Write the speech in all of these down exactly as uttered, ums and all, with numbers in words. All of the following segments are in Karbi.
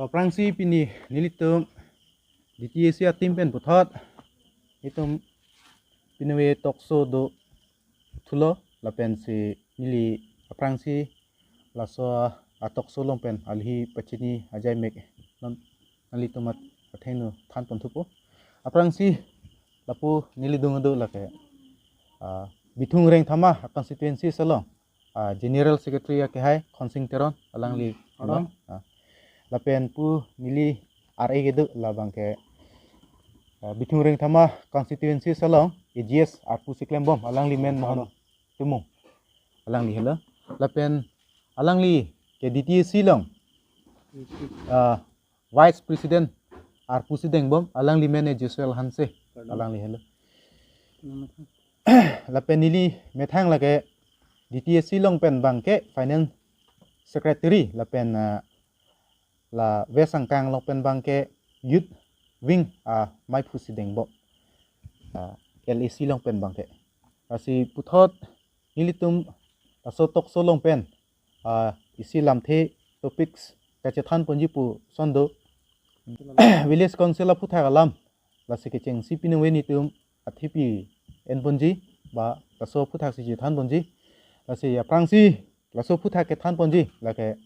Aphrangsi pini nelitum D T A C a-team pen puthot itum pini ave talk show do thulo, lapen si neli aphrangsi laso a-talk show along pen alohi pachini ajai mek non nanglitum athengno than pon thupo. Aphrangsi lapu neli dung do lake, ah, Bithung Rengthama constituency along, ah, General Secretary akehai Khonsing Teron, alangli. Teron. Ah. Lapen pu neli R A kedo labang ke, ah, Bithung Rengthama constituency along A G S arpu si klembom, alangli men Mohon Teron. Timung. Alangli helo. Lapen alangli ke D T A C along, ah, Vice President arpu si dengbom, alangli men Joshua Hanse. Teron. Alangli helo. Teron. Lapen neli methang lake D T A C along pen abang ke Finance Secretary, lapen, ah, la West Angkang along pen abang ke Youth Wing, ah, maiphu si dengbom, ah, L A C along pen abang ke. Lasi puthot nelitum laso talk show along pen, ah, isi lamthe topics kachethan ponji pu ason do. Village Council aphuthak alam, lasi kechengsi pini ave nelitum athe pi-en ponji, ba laso aphuthak si chethan ponji. Lasi aphrangsi laso aphuthak kethan ponji lake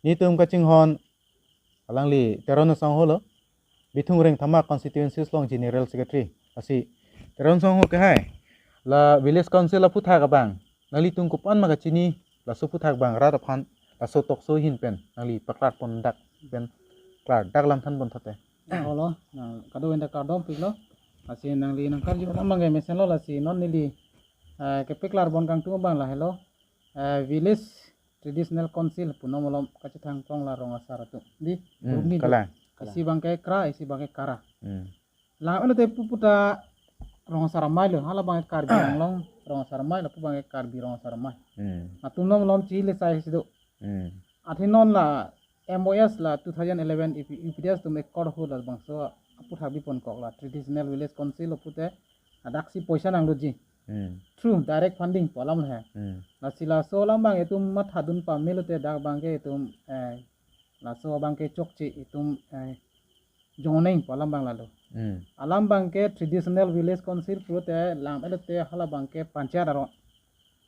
nelitum kachinghon alangli Teron asangho lo, Bithung Rengthama constituency along General Secretary. Lasi Teron asangho kehai, la Village Council aphuthak abang nanglitum kopan ma kachini, laso aphuthak abang rat aphan laso talk show ahin pen nangli paklar pon dak pen klardak alam than pon thate. Olo, na kado enda kardom piklo. Lasi nangli nangkarju alam abang ke mesenlo, lasi non neli, eh, kepaklar pon kangtung abang lahelo. Eh, Village Traditional Council pu non malom kachethang tong la rong asar atum. Di, Hmm, Rukni do. Kalang. Isi abang ke Kra, isi abang ke Kara. Hmm. Lang ano te puputa rong asar amei lo, hala abang ke Karbi Anglong rong asar amei, lapu abang ke Karbi rong asar amei. Hmm. Atum non malom chili sai si do. Hmm. Athe non la M O S la two thousand eleven U P, U P D S atum accord ho labangso aphuthak bi pon kok la Traditional Village Council lo pute adak si poisa nangloji. Hmm. Through direct funding pu alam he. Hmm. Lasi laso alam abang itum mathadun pamelo te dak abang ke itum, eh, laso abang ke chokche itum, eh, joining pu alam abang lalo. Hmm. Alam abang ke Traditional Village Council pulote lang elo te hala abang ke panchayat aron.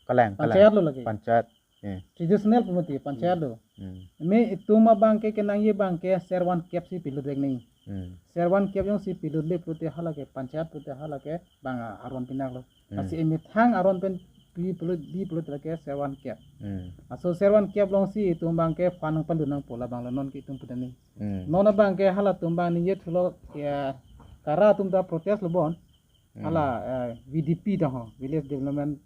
Kalang, kalang. Panchayat lo lake. Panchayat. Eh. Traditional pu mati panchayat lo. Hmm. Me itum abang ke kenangji abang ke servan kep si pilut vek nangji. Hmm. Servan kep jongsi pilut le pulote hala ke panchayat pulote hala ke abang aron pinak lo. Hmm. Lasi emethang aron pen pi pulut di pulut lake servan kep. Hmm. Laso servan kep along si itum abang ke fund nangpalut nangpo labang lo non ke itum putani. Hmm. Non abang ke halatum abang ningje thulo ya, Kara atum ta protest lo bon. Hmm. Hala, eh, V D P ta ho, Village Development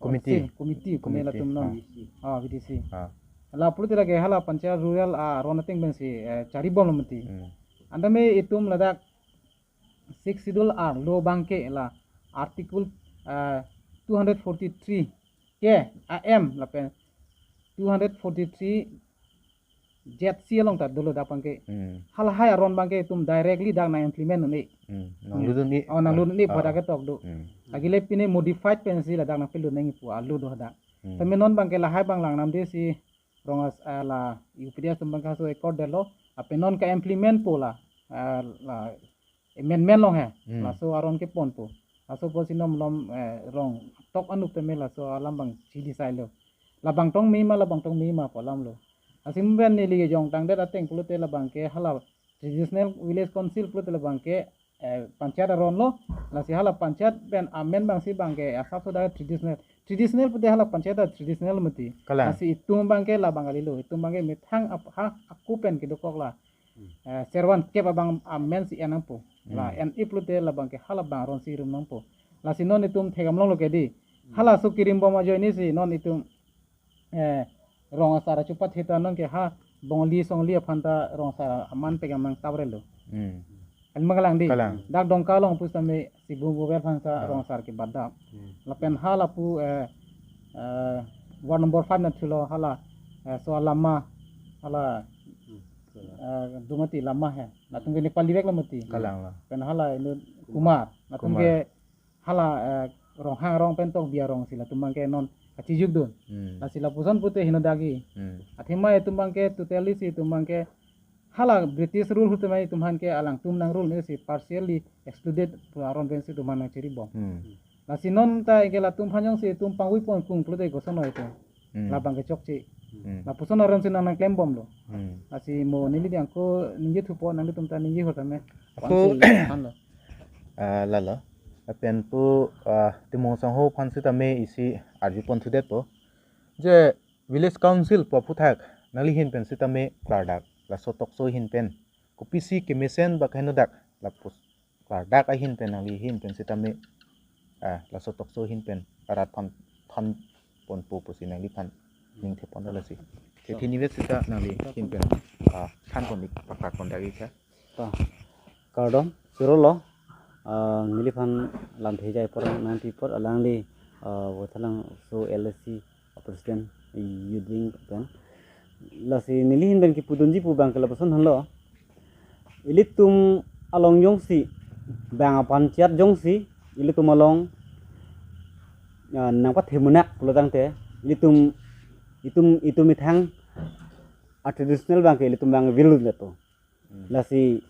Committee. Council, Committee, Committee, latum non. Ah. V D C. Ah, V D C. Ah. Hala pulote lake hala panchayat rural aron ateng pen si, eh, chari bom lo mati. Hmm. Anta me itum ladak Sixth Schedule arlo abang ke la Article, eh, two hundred forty-three K A M lapen two hundred forty-three Z C along ta dolo dak abang ke. Hmm. Halahai aron abang ke itum directly dak nang implement un-e. Hmm. Nanglut un-e. Oh, nanglut un-e. Ah, pu dak ketok do. Hmm. Lake le pine modified pensi ladak nangpilut nangji pu alu do dak. Hmm. Tame non abang ke lahai abang lang namde si rong as-, ah, la U P D S atum abang ke laso accord detlo. Lapen non ka-implement po la, ah, la amendment along he. Hmm. Laso aron kepon po. Laso apotsi non malom, eh, rong tok anuk tame laso alam abang chili sai lo. Labang tong me ma, labang tong me ma pu alam lo. Lasi pen neli jongtang det ateng pulote labang ke hala Traditional Village Council pulote labang ke, eh, panchayat aron lo. Lasi hala panchayat pen amen abang si abang ke asap so dak traditional. Traditional pulote hala panchayat ta traditional mati. Kalang. Lasi itum abang ke labang kali lo. Itum abang ke methang ap-, ha, aku pen kedokok la. Hmm. Eh, servan kep abang amen si en nangpo. La, hmm, en-e pulote labang ke hala abang aron si rum nangpo. Lasi non itum thekdam longlo ke di. Hmm. Halaso kerim bom ajoine si non itum, eh, rong asar achupat hita non ke ha Bongli Songli aphan ta rong asar aman pekam nangtap relo. Hmm. Alima kalang di. Kalang. Dak Dongka along pusitame si Bung Gober aphan ta, ah, rong asar kebat dam. Hmm. Lapen halapu, eh, eh, ward number five nathulo hala, eh, so alama hala, hmm, eh, do mati lama he. Latum ke Nepali vek lo mati. Kalang lo. Pen hala inut Kumar. Kumar. Latum, Kumar, ke hala, eh, Ronghang arong pen Tokbi arong si latum abang ke non kachijukdun. Hmm. Lasi lapuson pute henodak ji. Hmm. Athema itum abang ke totally si itum abang ke hala British rule ahut tame itum aphan ke alangtum nang rule ne si partially excluded pu aron pensi itum aphan nangchiri bom. Hmm. Lasi non ta ke latum aphan jongsi itum pangvoi pon kung pulote koson lo itum. Hmm. Labang ke chokche. Hmm. Lapuson aron si nang nangklem bomlo. Hmm. Lasi mo neli dang ko ningje thupo nanglitum ta ningje ahut tame. Ako Pansi aphan lo. Ah, lalo. Lapen pu, ah, Timung Sangho aphan sitame isi arju pon thudetpo. Je village council pu aphuthak nangli ahin pen sitame klardak, laso tokso ahin pen. Kopisi kemesen ba kahenodak, lapus klardak ahin pen nangli ahin pen sitame, ah, laso tokso ahin pen arat aphan than ponpo pusi nangliphan ning thepon lasi. Thethi nivet sita nangli ahin pen, ah, than pon ik pakak pon dak ik ha. Ta, kardom, chorolo, ah, neliphan lamthe jai apor nangpi apot alangli, ah, Vothatlangso L A C president, youth wing pen. Lasi neli ahin pen kipudunji pu abang ke lapuson henlo. Ilitum along jongsi, bang a-panchayat jongsi, ilitum along, ah, nangpathemunak pulo tangte, ilitum, itum, itum methang a-traditional abang ke ilitum abang vilun leto. Hmm. Lasi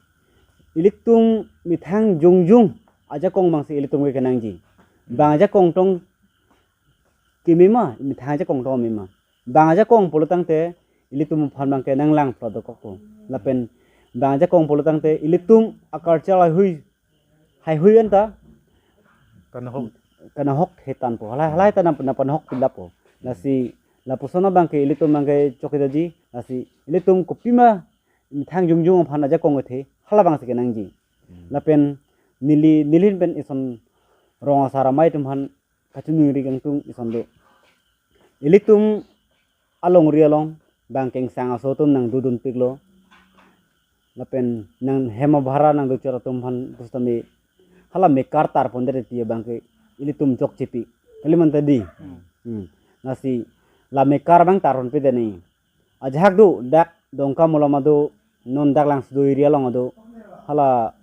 ilitum methang jongjong ajakong abangsi ilitum ke kenangji. Hmm. Bang ajakong tong keme ma, methang ajakong tong keme ma. Bang ajakong pulo tangte ilitum aphan abang ke nanglang phlot dokok ko. Lapen bang ajakong pulo tangte ilitum a-culture haihui, haihui anta Kanahok. Kanahok hetan po. Halai, halai ta nang, nangpanahok pilap po. Lasi lapuson abang ke ilitum abang ke chokche daji. Lasi ilitum kopima methang jongjong aphan ajakong athe, hala abangsi kenangji. Hmm. Lapen neli, neli ahin pen ison rong asar amei atum aphan kachiningri kangtung ison do. Ilitum alongri along bang Kengsang aso atum nangdodun piklo. Lapen nang hem abhara nangdochot atum aphan pusitame hala mekar tarpondet ti abang ke ilitum chokchepi. Kaliman ta di. Hmm. Hmm. Lasi la mekar abang tarponpedet ni. Ajahak do, dak Dongka malom ado, non dak Langsdo area along ado, hala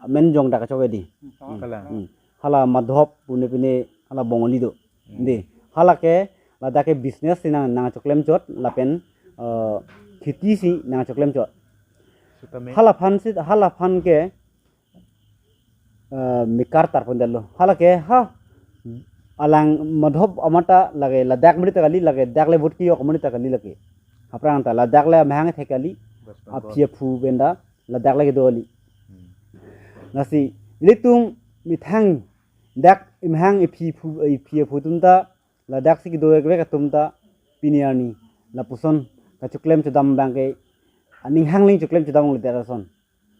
Menjong dak chok edi. Hmm. Kalang. Hmm. Hala Madhop pune pine hala Bongali do. Hmm. Di. Hala ke ladak ke business si nang, nangchoklem chot, lapen, eh, kheti si nangchoklem chot. Sitame. Hala aphan si, hala aphan ke, eh, mekar tarpondetlo. Hala ke ha alang Madhop amat ta lake ladak mari ta kali, lake dak le vote kejok mari ta kali lake. Aphrang ta ladak le amahang thek kali. West Bengal. Aphi aphu pen ta ladak le kedo kali. Hmm. Lasi ilitum methang dak amahang aphi aphu, aphi aphu atum ta ladak si kedo vek atum ta pini arni lapuson kachoklem chodam abang ke aning hangling choklem chodam longle ason.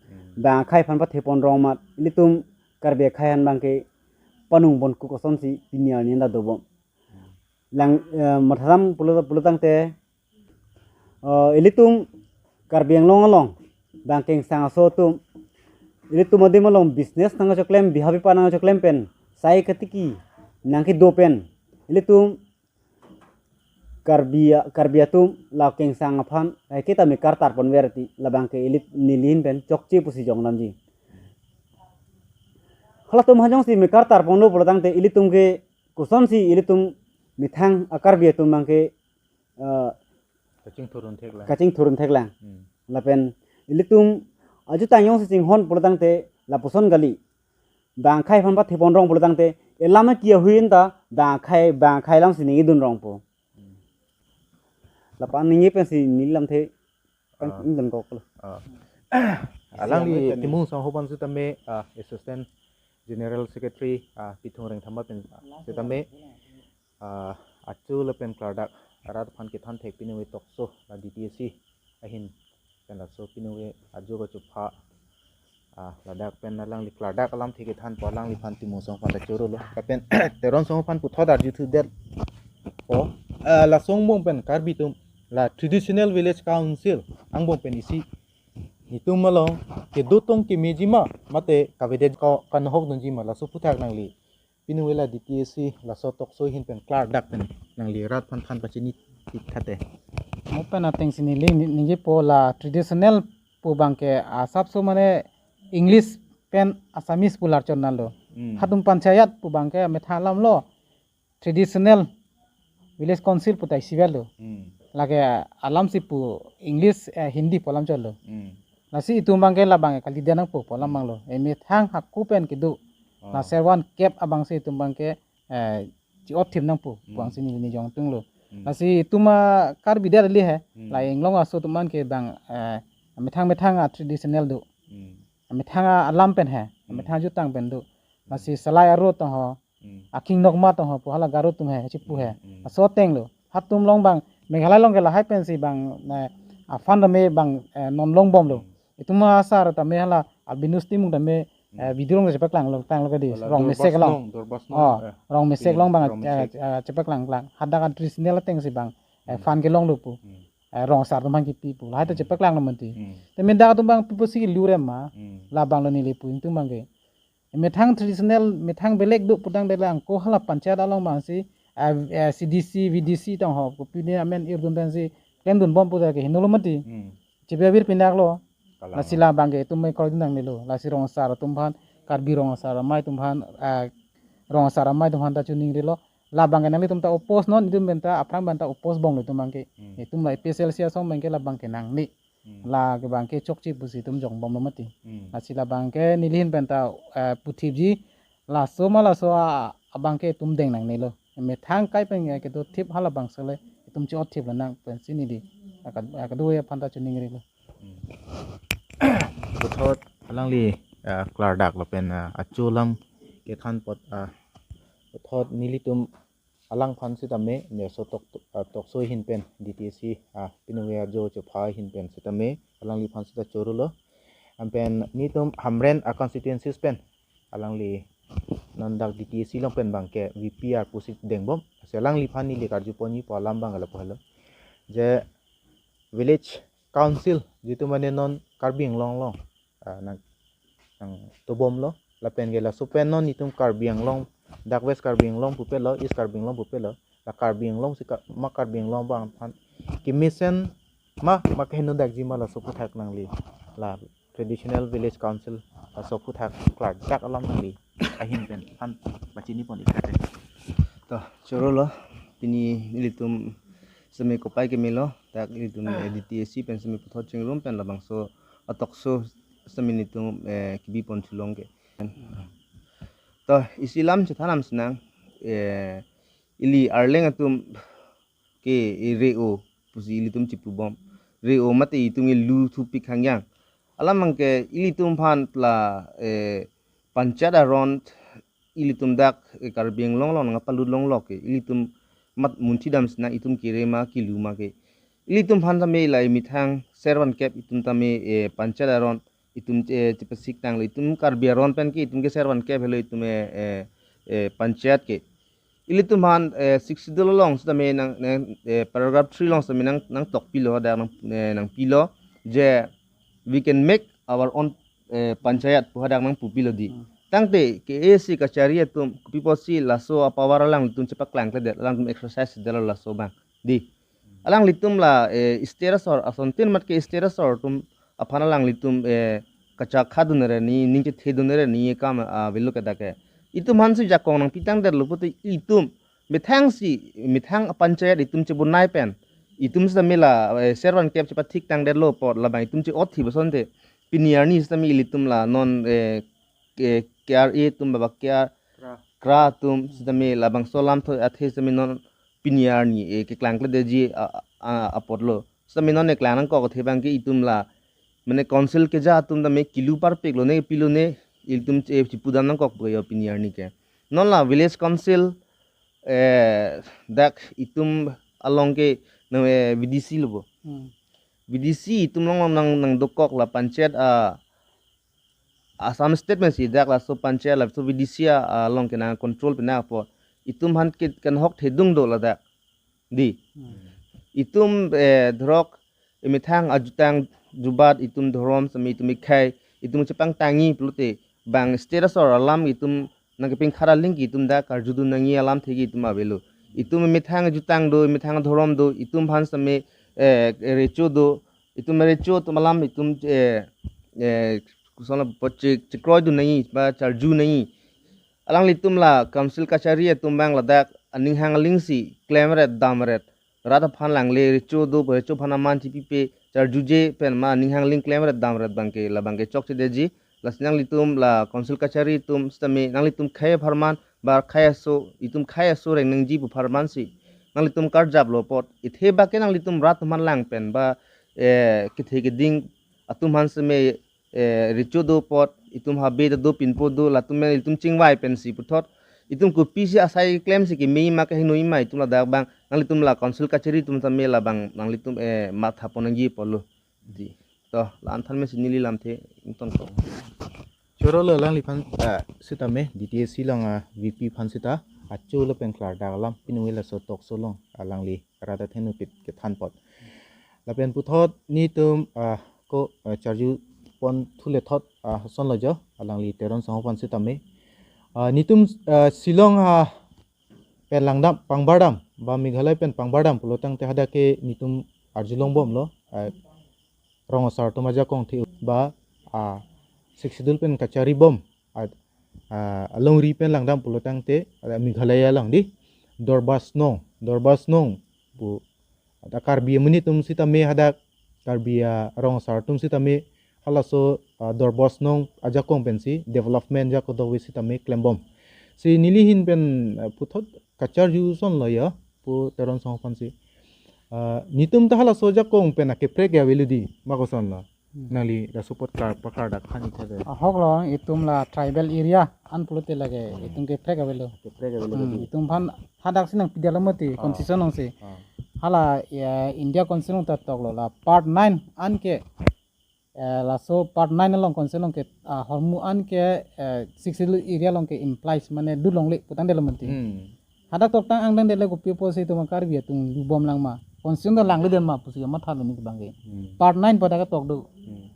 Hmm. Bang akhei aphan pathepon rong amat ilitum Karbi akhei aphan abang ke panung pon kuk asonsi pini arni anta dobom. Hmm. Lang, eh, matharam pulo, pulo tangte, eh, ilitum Karbi Anglong along bang Kengsang aso atum ilitum adim along business nangchoklem, biha bipa nangchoklem pen sai katiki nangkedo pen ilitum Karbi a-, Karbi atum la Kengsang aphan, eh, kita mekar tarponver ti labang ke ilit neli ahin pen chokche pusi jong namji. Halatum ha jongsi mekar tarponlo pulo tangte ilitum ke kosonsi ilitum methang a-Karbi atum abang ke, eh, kachingthurun theklang. Kachingthurun theklang. Hmm. Lapen ilitum ajutang jongsi chinghon pulo tangte lapuson kali. Bang akhei aphan pathepon rong pulo tangte, elam ke ahui anta, bang akhei, bang akhei alamsi ningdun rongpo. Hmm. Lapu an ningje pensi neli lamthe, kan Ah. ingdun koklo. Ah. Isi Alangli amoi tani. Timung Sangho aphan sitame, ah, Assistant General Secretary, ah, Pithung Rengthama pen, ah, sitame, ah, achu lapen klardak arat aphan kethan thek pini we tokso la D T A C ahin pen laso pini we ajo kachupha, ah, ladak pen alangli klardak alamthe kethanpo alangliphan Timung Sangho aphan ta chorolo. Lapen Teron Sangho aphan puthot arju thudetpo, ah, laso angbong pen Karbi atum la Traditional Village Council angbong pen isi netum along kedo tong kemeji ma mate kavedet ko kanahok dunji ma laso aphuthak nangli pini we la D T A C laso tokso ahin pen klardak pen nangli rat aphan than pachini tik thate. Mo pen atengsi neli ni-, ningjepo la traditional pu abang ke asapso mane English pen Assamese pu lar chot nanglo. Hmm. Halatum panchayat pu abang ke methang alamlo traditional village council pu ta isi avelo. Hmm. Lake alam si pu English, eh, Hindi pu alam chotlo. Hmm. Lasi itum abangke labang kalidet nangpo pu alam abanglo. Emethang hako pen kedo. Oh. La servan kep abang si itum abangke, eh, chi-ot thip nangpo. Hmm. Pu abang si neli nijong tunglo. Hmm. Lasi itum a Karbi det kali he. Hmm. La inglong aso atum an ke bang, eh, methang methang a traditional do. Hmm. Methang a alam pen he. Hmm. Methang jutang pen do. Lasi Salai Aro tong ho. Hmm. Aking Nokma tong ho pu hala Garo atum he, chipu he. Hmm, hmm. Aso atenglo. Hatum along abang, Meghalaya along ke lahai pensi abang, eh, aphan tame abang, eh, non longbomlo. Hmm. Itum asar tame hala Albinus Timung tame, eh, Hmm. video along chepaklanglo, tanglo kedi. Hala Rong Mesek Dorbas along. Nong, Dorbas Nong, Oh, eh, Rong Mesek Pini along abang, Rong eh, Mesek. eh, chepaklang klang. Hadak a traditional ateng si abang, eh, Hmm. aphan kelonglo pu. Hmm. Eh, rong asar atum aphan kipi pu. Lahai ta Hmm. chepaklanglo mati. Hmm. Tame dak atum abang pupu si lurem ma. Hmm. Labanglo neli pu ingtung abangke. Methang traditional, methang belek do putangte lang ko hala panchayat along abang si, eh, eh, C D C, V D C tong ho, kopine amen irdun pensi, klemdunbom puta ke hinolo mati. Hmm. Chebi abir pinaklo. Kalang. Lasi labangke itum mai kroidun nangnelo. Lasi rong asar atum aphan, Karbi rong asar amei atum aphan, eh, rong asar amei atum aphan ta choningrilo. Labangke nanglitum ta oppose non, itum pen ta, aphrang pen ta oppose bomlo itum abangke. Hmm. Itum la A P H L C asong abangke labangke nangne. Hmm. La ke abangke chokche pusi itum jongbomlo mati. Hmm. Lasi labangke neli ahin pen ta, eh, puthipji laso ma laso a, abangke itum deng nangnelo. Methang kai pen, eh, kedo thip halabangso le itum chi-ot thiplo nang pensi neli. Akad-, akadu ya aphan ta choningrilo. Hmm. Puthot alangli, eh, klardak lapen, eh, acho alam kethan apot, eh, puthot nelitum alangphan sitame, ne so tok, ah, tokso ahin pen, D T A C, ah, pinwe ajo chepha ahin pen sitame, alangliphan sita chorolo. Anpen netum Hamren a constituencies pen, alangli non dak D T A C along pen abangke V P R pusi dengbom. Si alangliphan neli karjuponji pu alam abang lapu helo. Je village council, jitu mane non Karbi Anglong along, ah, nang, nangtobomlo. Lapen ke laso pen non itum Karbi Anglong, dak West Karbi Anglong pupelo, East Karbi Anglong pupelo. La Karbi Anglong si ka, ma Karbi Anglong abangphan kemesen ma, ma keheno dakji ma laso aphuthak nangli. La traditional village council laso aphuthak klardak alam nangli ahin pen aphan pachinipon ik kate. To, chorolo, pini nelitum seme kopai kemelo, dak nelitum, eh, D T A C pen seme puthot chingrum pen labangso atokso seme nelitum, eh, kebipon chulong ke. To, isi alam chethanam sinang, eh, ili Arleng atum ke, eh, re-o pusi ilitum chipubom. Re-o mate itum ke lu thupik hangyang. Alam abangke ilitum aphan la, eh, panchayat aron ilitum dak, eh, Karbi Anglong along nangpalut longlok ke. Ilitum mat munthi dam sinang itum kere ma kilu ma ke. Ilitum aphan tame la methang servan kep itum tame, eh, panchayat aron itum, eh, chepasik tanglo itum Karbi aron pen ke itum ke servan kep helo itum, eh, eh, eh, panchayat ke. Ilitum aphan, eh, Sixth Schedule along sitame nang, nang, eh, paragraph three along sitame nang, nangtokpilo, dak nang, eh, nangpilo, je we can make our own, eh, panchayat pu hadak nangpupilo di. Hmm. Tangte K A A C kachari atum kopi apotsi laso a-power alanglitum chepaklangkledet, alangtum exercise detlo laso abang. Di. Alanglitum la, eh, state asor, asontin mat ke state asor atum aphan alanglitum, eh, kachakha dunre ni, ning chethedunre ni, kam, ah, avelo ke dak ke. Itum aphan si jakong nangpi tangdetlo pute itum methang si, methang panchayat itum chebonai pen. Itum sitame la, eh, servan kep chepathik tangdetlo apot labang itum chi-ot thip asonte. Pini arni sitame ilitum la non, eh, K-, K R A atum baba K R, KRA. KRA atum sitame labangso alamthe athe sitame non pini arni, eh, keklangkledetji a, a, a, apotlo. Sitame non eklang nangkok athe abangke itum la, mane council keja atum tame kilu parpiklo ne pilo ne ilitum, eh, chipudam nangkok pu yo pini arni ke. Non la village council, eh, dak itum along ke nang, eh, V D C lo bo. Hmm. V D C itum along nang, nangdokok la panchayat, ah, Assam State pensi dak laso panchayat laso V D C a, along ke nangcontrol pina apot itum aphan ke kanhok thedung do ladak. Di. Hmm. Itum, eh, dhorok, eh, methang ajutang jubat itum dhorom sitame itum ikhei itum chepangtangji pulote bang state asor alam itum nangkepingkhar aling ke itum dak karjudun nangji alamthe ke itum avelo. Itum methang ajutang do, methang dhorom do, itum aphan sitame, eh, recho do, itum recho atum alam itum, eh, eh, koson apot che-, chekroidun nangji ba charju nangji. Alanglitum la council kachari atum abang ladak aning hang aling si klemret damret. rat aphan langle, recho do, recho aphan aman chipipe, charjuje pen ma ninghang ling klemret damret abangke, labangke chokchedetji. Lasi nanglitum la council kachari atum sitame nanglitum khei apharman, ba khei aso, itum khei aso reng nangji pu apharman si nanglitum karjaplo apot, ithe abangke nanglitum rat aphan lang pen ba, eh, kethe keding atum aphan sitame, eh, recho do apot, itum habe ta do pinpo do, latum pen itum chingvai pensi puthot, itum kopisi asai klemsi keme ma kehingno ma, itum ladak abang nanglitum la council kachari atum tame labang nanglitum, eh, matha pon nangji apotlo. Di. To, la-an than mesi neli lamthe ingtonkok. Choro lo alangliphan, ah, sitame, D T A C along, ah, V P aphan sita, achu lapen klardak alam, pini laso talk show along, alangli rada thenu pit kethan apot. Lapen puthot netum, ah, ko, ah, charju pon thule thot, ah, sonlo jo, alangli Teron Sangho aphan sitame. Ah, netum, ah, Shillong ha pen langdam, pangbardam, ba Meghalaya pen pangbardam pulo tangte hadak ke netum arjulong bomlo, ah, rong asar atum ajakong the ba, ah, Sixth Schedule pen kachari bom, ah, ah, alongri pen langdam pulo tangte, ah, Meghalaya along di, Dorbar Shnong, Dorbar Shnong pu, hadak Karbi amonit atum sitame hadak, Karbi, ah, rong asar atum sitame halaso, ah, Dorbar Shnong ajakong pensi development ajakong dovi sitame klembom. Si neli ahin pen, ah, puthot kacharju sonlo ya, pu Teron Sangho aphansi. Ah, netum ta halaso ajakong pen akeprek ya avelo di, ma kosonlo? Hmm. Nangli laso apot klar paklardak aphan itha de. Ahok lo, itum la tribal area an pulote lake, hmm, itum keprek avelo. Keprek avelo, hmm, di. Itum aphan hadak si nangpidetlo mati, ah, constitution alongsi. Ah. Hala, ya, India Constitution along ta toklo la part nine an ke, eh, laso part nine along Constitution along ke, ah, ahormu an ke, eh, Sixth Schedule area along ke implies mane dut longle pu tangdetlo mati. Hmm. Hadak toktang angdang dele kopi pusi itum Karbi atum dubom lang ma. Constitution ta langledetma pusi mathalo neli abangke. Hmm. Part nine pada ketok do. Hmm.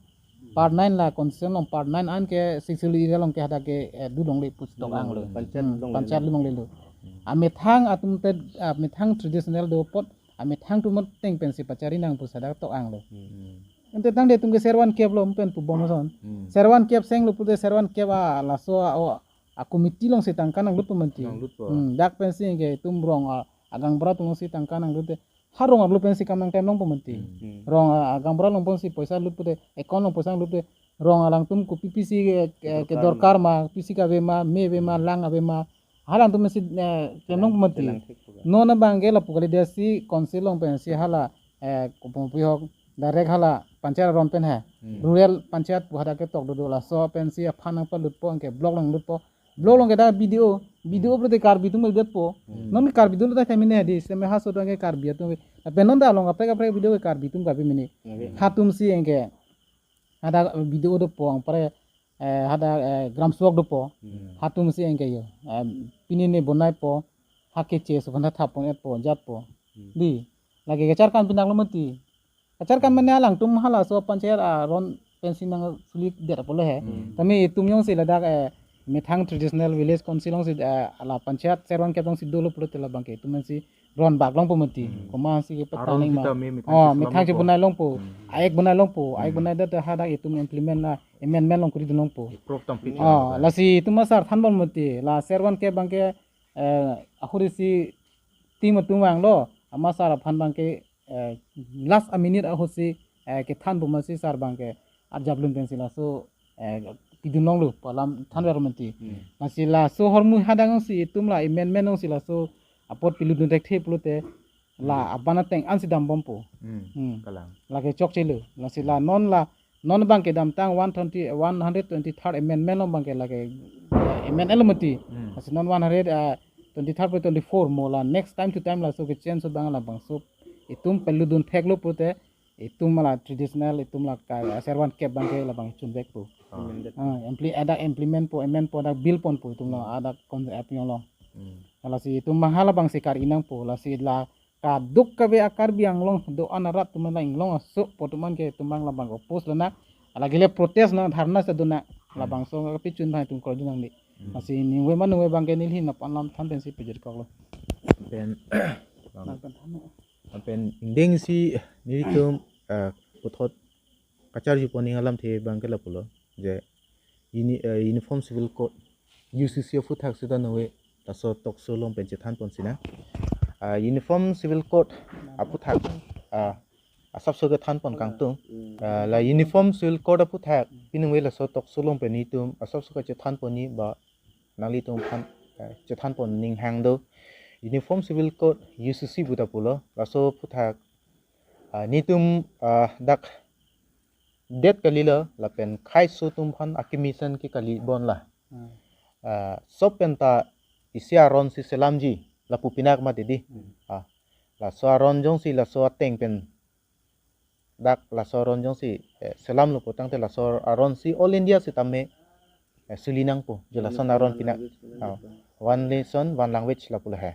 Part nine la Constitution along part nine an ke Sixth Schedule area along ke hadak ke, eh, dut longle pusi tok, dut longle, anglo. Panchayat, hmm, dut longle, panchayat lo. Dut longle lo. Hmm. Amethang atum te, amethang traditional do apot, amethang atum ateng pensi pachari nang pusi hadak tok anglo. Hmm. Ante tangte itum ke servan kep lo pen pubom ason. Hmm. Servan kep senglo pute servan kep a laso a, o, a committee alongsi tangka nanglutpo mati. Nanglutpo. Hmm, dak pensi ke itum rong a, agaonbura atum alongsi tangka nanglut te. Ha rong arlo pensi kam nangklem longpo mati. Hmm. Hmm. Rong a, agaonbura along pensi poisa lut pute, account along poisa lut pute. Rong alangtum kopi pisi ke, ke, ke kedorkar ma, pisi kave ma, me ave ma, lang ave ma. Halangtum pensi, eh, klem longpo mati. Kelang thekpo ka. Non abangke lapu kali, desi council along pensi hala, eh, kopi ahok direct hala panchayat aron pen ha. Hmm. Rural panchayat pu hadak ketok dodo, laso pensi aphan nangpalutpo, anke block along lutpo. Block along ke dak B D O, B D O pulote Karbi atum detpo. Hmm. Non Karbi dolo ta kami ne di, seme haso atum ke Karbi atum. Tapi non ta along kaprek kaprek B D O ke Karbi atum kabi mene. Oke. Hatumsi anke hadak B D O dopo, anpare, eh, hadak, eh, gram suak dopo. Hmm. Hatumsi anke yo. Eh, pini ne bonaipo, ha keche aso aphan ta thap pon-etpo, jatpo. Hmm. Di, lake kacharkan pinanglo mati. Kacharkan mane alangtum halaso panchayat aron pensi nangsulidet apotlo he. Hmm. Tame itum jongsi ladak, eh, methang traditional village council alongsi, eh, la panchayat servan kep alongsi dolo pulote labangke itum pensi ron bak longpo mati. Hmm. Komatsi ke aron petaling ma. Sitame methang, oh, cheslam methang longpo. Chebonai longpo. Hmm. Act bonai longpo. Act, hmm, bonaidet hadak itum implement la amendment along kuri dun longpo. Approve tangpi. Oh, cheslam lasi itum asar thanbom mati. La servan kep abangke, eh, ahuri si team atum vanglo. Ama sar aphan abangke, eh, last a minute ahutsi, eh, kethanpo masi sar abangke arjap lun pensi laso, eh, pidun longlo pu alam thanver mati. Hmm. Lasi laso ahormu hadak alongsi itum la amendment alongsi laso apot pilutdun thekthe pulote la, hmm, abang ateng ansi dambompo. Hmm. Hmm. Kalang. Lake chokchelo. Lasi la, hmm, non la, non abangke damtang one twenty, one hundred twenty-third amendment along abangke lake, eh, amendment lo mati. Hmm. Lasi non one hundred, eh, twenty-third pu twenty-four mo la next time to time laso kechange abang labangso itum pilutdun theklo pulote itum la traditional, itum la ka, servan kep abangke labang chunvekpo. Ah. Ah, impli-, hadak implement po, amend po, hadak bill ponpo itum lo, hmm, hadak kon apyong lo. Hmm. Lasi itum abang halabangsi kar-i nangpo, lasi la kadokave a-Karbi Anglong do-an arat atum la inglong aso pu atum an ke itum abang labang oppose lonang. Lake le protest nang, dharna si donang. Hmm. Labangso kapichun abang itum kardom nangne. Hmm. Lasi ningve ma ningve abangke neli ahin aphan alam than pensi pejirkoklo. Pen, bang. Lapen than. Lapen ingdeng si nelitum, eh, puthot kacharju pon ning alamthe abangke lapulo. Je uni-, eh, Uniform Civil Code, U C C aphuthak sita nangve laso talk show along pen chethan pon sinang. Ah, Uniform Civil Code aphuthak, ah, asapso kethan pon kangtung. Ah, la Uniform Civil Code aphuthak piningve laso talk show along pen netum asapso kachethan pon ni ba nanglitum aphan, eh, chethan pon ning hang do. Uniform Civil Code, U C C pu ta pulo, laso aphuthak, ah, netum, ah, dak det kalilo lapen khaiso atum aphan akimi ason ke kali bon la. Hmm. Ah, sop pen ta isi aron si selamji lapu pinak mati di. Hmm. Ah, laso aron jongsi laso ateng pen dak laso aron jongsi, eh, selamlo pulotangte laso aron si all India sitame, eh, suli nangpo, jo lason aron pinak. One nation, one language lapulo he.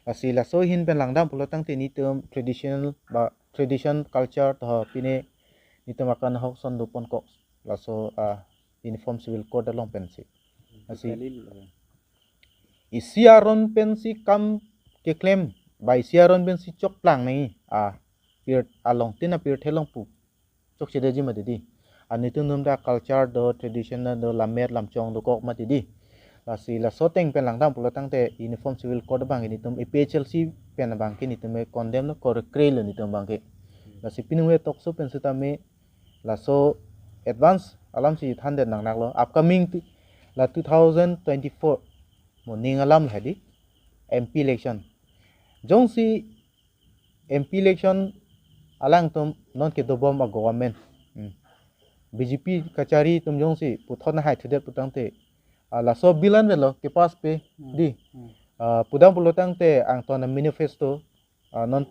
Lasi laso ahin pen langdam pulotangte netum traditional ba tradition culture to pine netum akan ahok ason do pon kok laso, ah, Uniform Civil Code along pensi. Lasi isi aron pensi kam keklem, ba isi aron pensi chokplang nangji, ah, pir along tin apirthe along pu chokchedetji mati di. Anuttin atum ta culture do, tradition do, lammet lamchong dokok mati di. Lasi laso ateng pen langdam pulotangte Uniform Civil Code abang ke netum A P H L C pen abang ke netum ke condemn lo, kor kre lo netum abang ke. Lasi piningve talk show pen sitame laso advance alam si thandet nang naklo. Upcoming tu, la two thousand twenty-four mo ning alam lahai di, M P election. Jongsi M P election alangtum non kedobom a government, hmm, B J P kachari atum jongsi puthot nahai thudet pulotangte, ah, laso bill an velo kepass pe, hmm, di. Hmm. Ah, pudam pulotangte angton a manifesto, ah, non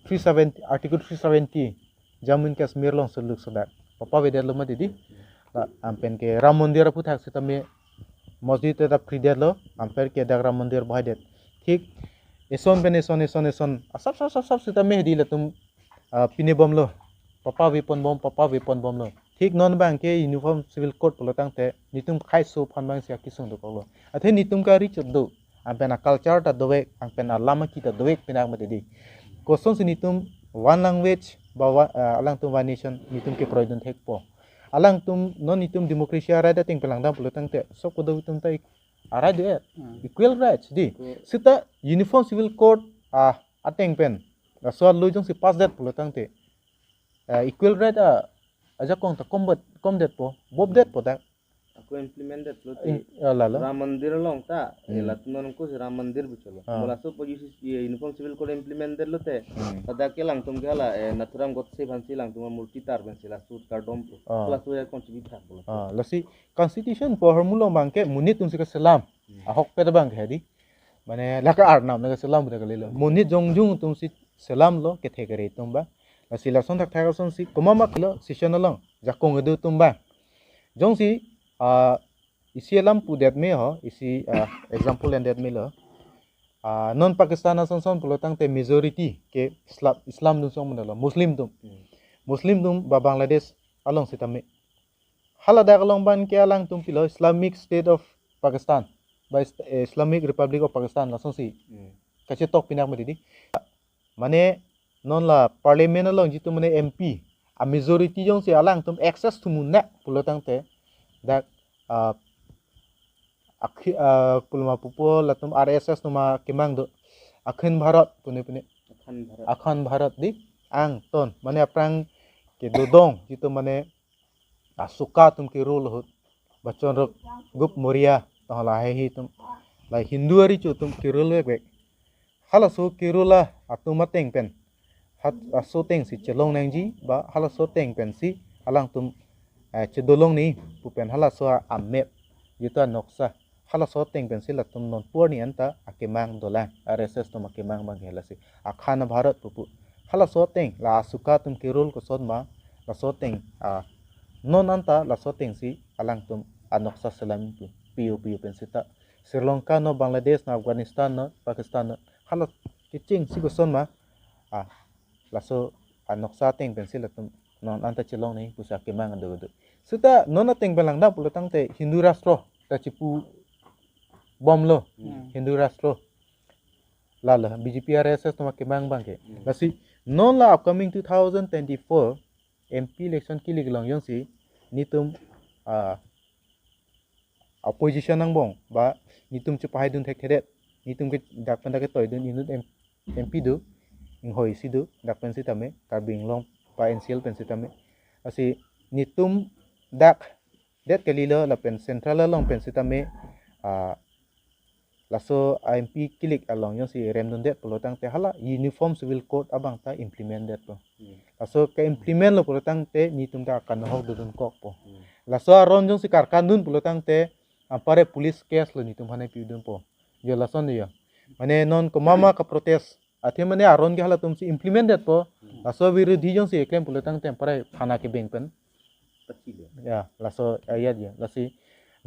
three seventy, Article three seventy, Jammu and Kashmir along suluk sodak papavedetlo mati di. La, anpen ke Ram Mandir aphuthak sitame masjid ta phridetlo, anpen ke dak Ram Mandir bohaidet. Thik eson pen eson, eson, eson, asap, sap, sap, sap sitame di latum, ah, pine bomlo, papave pon bom, papave pon bomlo. Thik non abang ke Uniform Civil Code pulotangte netum khaiso aphan abang si akesung dokoklo. Athe netum ke ari chot do, anpen a culture ta dovek, anpen alam aki ta dovek pinak mati di. Kosonsi netum one language ba wa-, ah, alangtum one nation netum keproidun thekpo. Alangtum non netum democracy a-right ateng pen langdam pulotangte sop kedo atum ta ik-, a-right do-et. Hmm. Equal rights di. Equal. Seta Uniform Civil Code, ah, ateng pen laso a-law jongsi pass det pulotangte, ah, equal right a, ajakong ta komdet, komdetpo, bobdetpo dak. Ako implement detlo te. In, ah, lalo. Ram Mandir along ta, eh, hmm, latum non ko Ram Mandir bicholo. Ah. Mo laso pu U C C, eh, Uniform Civil Code implement detlo te. Hmm. Ladak ke alangtum ke hala, eh, Nathuram Godse aphansi alangtum amurti tar pensi laso kardom pu. Ah. Laso ya contribute thak bolo. Ah, lasi constitution pu ahormu along abang ke monit atum si keselam. Hmm. Ahokpet abang ke di. Mane lake arnam lake selam pu ta kalilo. Monit jongjung atum si selamlo kethe kere atum abang. Lasi lason thakthak asonsi komat ma kilo session along jakong kedo atum abang. Jongsi, ah, isi alam pudet me ho, isi, ah, example endet melo. Ah, non Pakistan ason son pulotangte majority ke Islam, Islam atum song manlo, Muslim atum. Hmm. Muslim atum ba Bangladesh along sitame. Haladak along abang ke alangtum pilo Islamic State of Pakistan, ba Is-, eh, Islamic Republic of Pakistan lasonsi. Hmm. Kachetok pinak mati di. Mane non la parliament along jitu mane M P a majority jongsi alangtum access thumu na pulotangte dak, ah, akhi-, ah, pulma pupo latum R S S atum akemang do, Akhil Bharat pune pune. Akhil Bharat. Akhil Bharat di angton. Mane aphrang kedodong jitu mane Asoka atum ke-rule ahut, Bachchan Rao, Gupta Maurya, tangho lahai atum, lahai Hindu ari chu atum ke-rule vekvek. Halaso ke-rule atum ateng pen, hat laso ateng si chelong nangji, ba halaso ateng pensi alangtum, eh, chedolong ni pu pen halaso a-map, jitu anoksa. Halaso ateng pensi latum non pu arni anta akemang dolang, R S S atum akemang abang ke lasi. Akhil Bharat pupu. Halaso ateng la Asoka atum ke-rule koson ma, laso ateng, ah, non anta laso ateng si alangtum anoksa selam pu. Piyo piyo pensi ta. Sri Lanka no, Bangladesh no, Afghanistan no, Pakistan no. Hala kechengsi koson ma, ah, laso anoksa ateng pensi latum non anta chelong ni pusi akemang do do. Seta non ateng pen langdam pulotangte Hindu Rashtra ta chipu bomlo. Hmm. Hindu Rashtra. Lalo, B J P R S S atum akemang abang ke. Hmm. Lasi, non la upcoming two thousand twenty-four M P election kilik long jongsi, netum, ah, opposition angbong, ba, netum chepahaidun thekthedet, netum ke dak pen dak ketoidun inut M-, M P do, inghoi isi do, dak pen sitame, Karbi Anglong pa N C L pen sitame. Lasi netum dak det kalilo lapen central along pen sitame, ah, laso a M P kilik along jongsi remdundet pulo tangte hala Uniform Civil Code abang ta implement detpo. Hmm. Laso ke-implement lo pulo tangte netum ta kanohok dodun kokpo. Hmm. Laso aron jongsi karkandun pulo tangte anpare police case lo netum aphan pidunpo. Jo lason jo. Mane non komat ma kaprotest. Athe mane aron ke halatum si implement detpo. Hmm. Laso birodhi jongsi keklem pulo tangte anpare thana kebeng pen. Pachilo. Ya, laso ayat ya. Lasi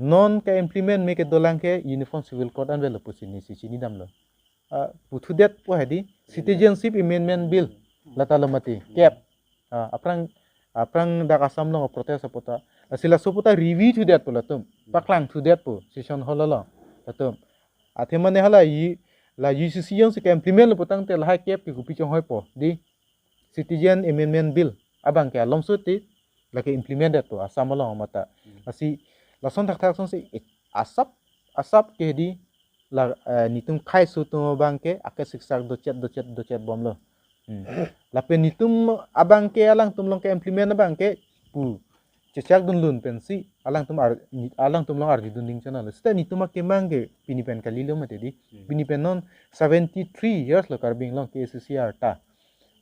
non ke-implement me kedolang ke Uniform Civil Code anvet lo pusi nesi chinidamlo. Ah, puthudetpo hedi Citizenship Amendment Bill. Lata lo mati. Kep. Ah, aphrang, aphrang dak Assam along protest apot ta. Lasi laso apot ta review thudetpo latum. Paklangthudetpo session hall along latum. Athe mane hala i la U C C jongsi ke-implement lo pulo tangte lahai kep ke kopi chonghoipo. Di Citizen Amendment Bill abang ke alomso ti lake implement detpo Assam along mata. Hmm. Lasi lason thakthak asonsi, eh, asap, asap ke di la, eh, netum khei su atum abang ke ake siksak dochet, dochet, dochet bomlo. Hmm. Lapen netum abang ke alangtum along ke-implement abang ke pu chechak dunlun pensi alangtum ar-, alangtum along arjudun ding channel. Seta netum akemang ke pini pen kalilo mati di. Hmm. Pini pen non seventy three years lo Karbi Anglong K A C C arta.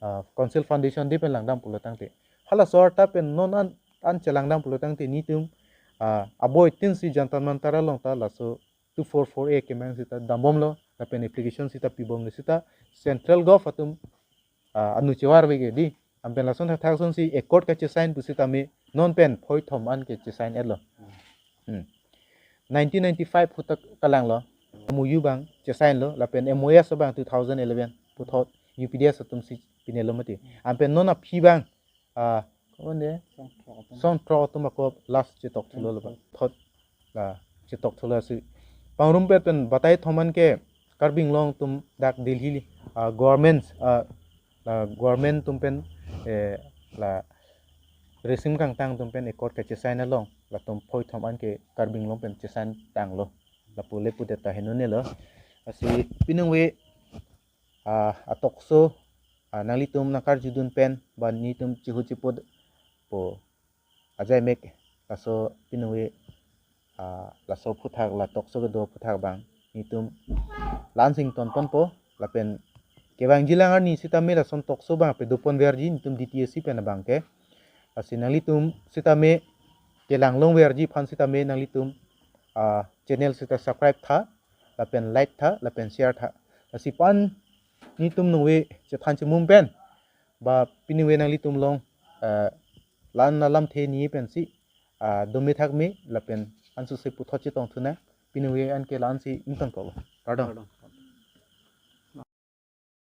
Ah, Council Foundation Day pen langdam pulo tangte. Halaso arta pen non an, an chelangdam pulo tangte netum, ah, aboi tin si Jantar Mantar along ta laso two four four A kemang seta dambomlo, lapen application seta pibomlo seta Central Gov atum, ah, anu chevar veke di. Anpen lason thakthak asonsi accord kachesign pusitame non pen phoithom an ke chesign etlo. Hmm. Nineteen ninety-five ahut ta kalanglo. M O U abang chesign lo, lapen M O S abang two thousand eleven puthot U P D S atum si pinelo mati. Anpen non aphi abang, ah, kone song throk atum ako last chetok thulo lo ba. Thot la chetok thulo si. Pangrumpet pen batai thom an ke Karbi Anglong atum dak Delhi li, ah, government, ah, la government atum pen, eh, la resim kangtang atum pen accord kachesign along latum phoithom an ke Karbi Anglong pen chesign tanglo. Lapu le pudet ta henone lo. Lasi piningve, ah, a-talk show, ah, nanglitum nangkarjudun pen ba netum chihu chipo po ajai mek laso piningve, ah, laso aphuthak la talk show kedo aphuthak abang netum la-an si ingtonponpo lapen kevangji lang arni sitame lason talk show abang pado ponverji netum D T A C pen abang ke. Lasi nanglitum sitame kelang longverji aphan sitame nanglitum, ah, channel seta subscribe tha lapen like tha lapen share tha. Lasi pu-an netum ningve chethan chemum pen ba piningve nanglitum along, eh, la-an alamthe ni pensi, ah, dome thakme lapen ansose puthot chetong thunang, piningve an ke la-an si ingtonkoklo. Kardom. Kardom.